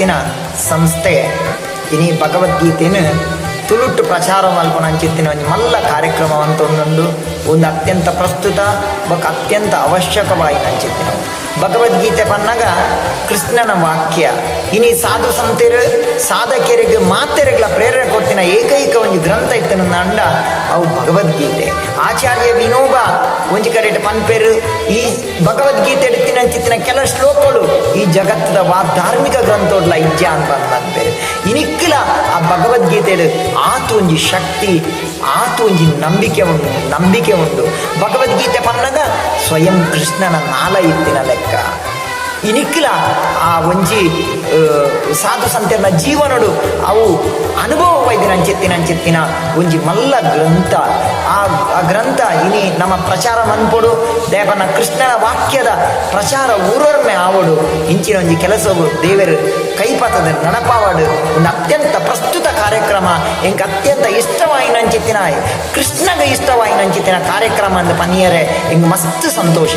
ಪನಂಚಿತ್ತಿನ ಸಂಸ್ಥೆ ಇನಿ ಭಗವದ್ಗೀತೆನ್ ತುಳುಟ್ಟು ಪ್ರಚಾರ ಮಲ್ಪುನಂಚಿತ್ತಿನ ಒಂಜಿ ಮಲ್ಲ ಕಾರ್ಯಕ್ರಮ ಮಂತೊಂದುಂಡು. ಉಂದು ಅತ್ಯಂತ ಪ್ರಸ್ತುತ ಬೊಕ ಅತ್ಯಂತ ಅವಶ್ಯಕವಾಯಿನಂಚಿತ್ತಿನವು. ಭಗವದ್ಗೀತೆ ಪನ್ನಗ ಕೃಷ್ಣನ ವಾಕ್ಯ. ಇನಿ ಸಾಧು ಸಂತೆರ್, ಸಾಧಕೆರೆಗ್ ಮಾತೆರೆಗ್ಲ ಪ್ರೇರಣೆ ಕೊರ್ತಿನ ಏಕೈಕ ಒಂಜಿ ಗ್ರಂಥ ಇತ್ತಿನಂಡ ಅವು ಭಗವದ್ಗೀತೆ. ಆಚಾರ್ಯ ವಿನೋಬ ಒಂಜಿ ಕಡೆಟ್ ಪನ್ಪೆರ್, ಈ ಭಗವದ್ಗೀತೆ ಇತ್ತಿನಂಚಿತ್ತಿನ ಕೆಲ ಶ್ಲೋಕಗಳು ಈ ಜಗತ್ತದ ವಾ ಧಾರ್ಮಿಕ ಗ್ರಂಥೋಡ್ಲ ಇಜ್ಜ ಅಂತ ಪನ್ಪೆರ್. ಇನಿಕ್ಕಿಲ ಆ ಭಗವದ್ಗೀತೆಡ್ ಆತ್ ಒಂಜಿ ಶಕ್ತಿ, ಆತ್ ಒಂಜಿ ನಂಬಿಕೆ ಉಂಡು, ನಂಬಿಕೆ ಉಂಡು. ಭಗವದ್ಗೀತೆ ಪನ್ನಗ ಸ್ವಯಂ ಕೃಷ್ಣನ ನಾಲ ಇತ್ತಿನ ಲೆಕ್ಕ. ಇನಿಕ್ಕಿಲ ಆ ಒಂಜಿ ಸಾಧು ಸಂತೆರ್ನ ಜೀವನಡು ಅವು ಅನುಭವ ಬೈದಿನಂಚಿತ್ತಿನಂಚಿತ್ತಿನ ಒಂಜಿ ಮಲ್ಲ ಗ್ರಂಥ. ಆ ಆ ಗ್ರಂಥ ಇನಿ ನಮ್ಮ ಪ್ರಚಾರ ಮನ್ಪೊಡು. ದೇವನ ಕೃಷ್ಣನ ವಾಕ್ಯದ ಪ್ರಚಾರ ಊರೊರ್ಮೆ ಆವೊಡು. ಇಂಚಿನ ಒಂಜಿ ಕೆಲಸವು ದೇವರು ಕೈಪತದ ನಡಪಾವಡು. ಒಂದು ಅತ್ಯಂತ ಪ್ರಸ್ತುತ ಕಾರ್ಯಕ್ರಮ. ಎಂಕ್ ಅತ್ಯಂತ ಇಷ್ಟವಾಯಿನಂಚಿತ್ತಿನ, ಕೃಷ್ಣಗ ಇಷ್ಟವಾಯಿನಂಚಿತ್ತಿನ ಕಾರ್ಯಕ್ರಮ ಅಂದ್ ಪನಿಯರೆ ಎಂಕ್ ಮಸ್ತ್ ಸಂತೋಷ.